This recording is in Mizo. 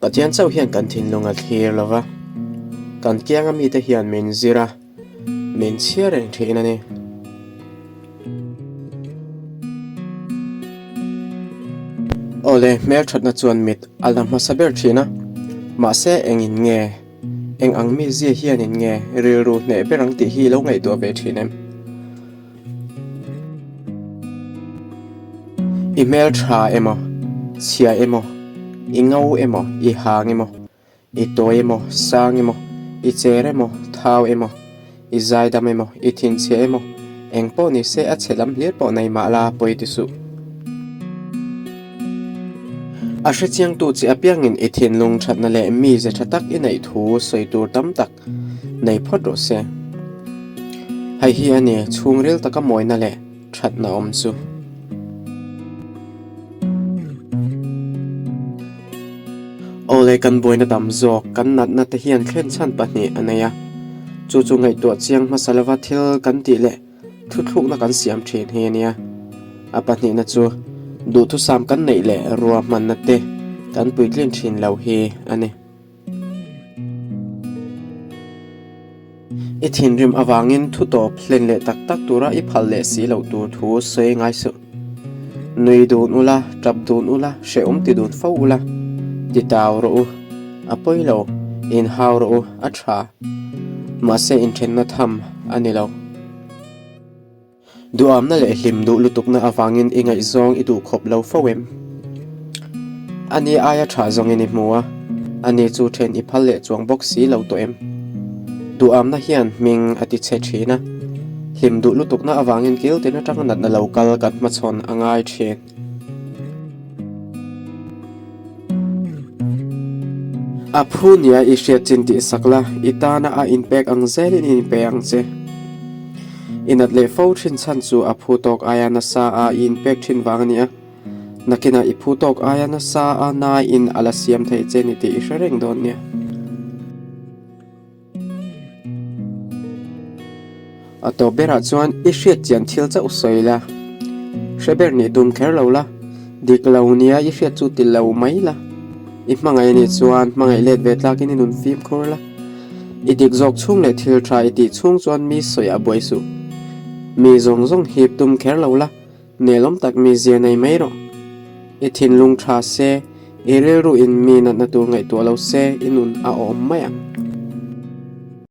Pathian chauh hian kan thinlung a thlir lo va, kan kianga mite hian min zir a, min chhiar reng thin a ni. Awle, hmelthatna chuan mit a la hmasa ber thin a, mahse engin nge, eng ang mizia hianin nge rilru hneh ber ang tih hi i lo ngaihtuah ve thin em? I hmel tha emaw, chhia emaw, i ngo emaw, i hang emaw, i tawi emaw, sang emaw, i cher emaw, thau emaw, i zaidam emaw, i thinchhia emaw, eng pawh ni se a chhe lam hlir pawh nei mah la pawi ti suh. A hrechiangtu che apiangin i thinlung thatna leh mize tha tak i neih thu sawi tur tam tak nei phawt rawh se. Hei hi a ni chhungril taka mawina leh thatna awm chu. Awle kan buaina tam zawk kan natna te hian thlen chhan pahnih a nei a, chu chu ngaihtuah chiang hmasa lova thil kan tih leh thuthlukna kan siam thin hi a nia. A pahnihna chu duhthusam kan neih leh ruahmanna te kan puitlin thin lo hi a ni. I thinrim avangin thu tawp hlen leh tak tak tura i phal leh si loh tur thu sawi ngai suh. Nui dun ula, tap dun ula, hrehawm ti dun fo ula, ti tau rawh u, a pawi lo, inhau rawh u, a tha. Mahse inthenna tham a ni lo. Duhamna leh hlim duh lutukna avangin i ngaihzawng i duh khawp lo fo em? Ani aia tha zawngin i hmu a, ani chu then i phal leh chuang bawk si lo tawh em? Duhamna hian hming a ti chhe thin a, hlim duh lutukna avangin kil tin atanga natna lo kal kan hmachhawn a ngai thin. A phu nia i hriat chin tih sak la, i tana a inpek ang zelin i inpe ang che. I nat leh fo thin chhan chu a phu tawk aia nasa a i inpek thin vang a nia. Nakinah i phu tawk aia nasa a naiin a la siam thei che ni tih i hre reng dawn nia. A tawp berah chuan i hriat chian thil chauh sawi la, hre ber nih tum kher lo la, dik lo nia i hriat chu ti lo mai la, i hmangaih anih chuan hmangaih let ve tlakin i nun fimkhur la, i dik zawk chhung leh thil tha i tih chhung chuan mi sawi a buai suh. Mi zawng zawng hip tum kher lo la, Nelawm tak mi zia nei mai rawh. I thinlung tha se, i rilru in mi natna tur ngaihtuah lo se i nun a awm mai ang.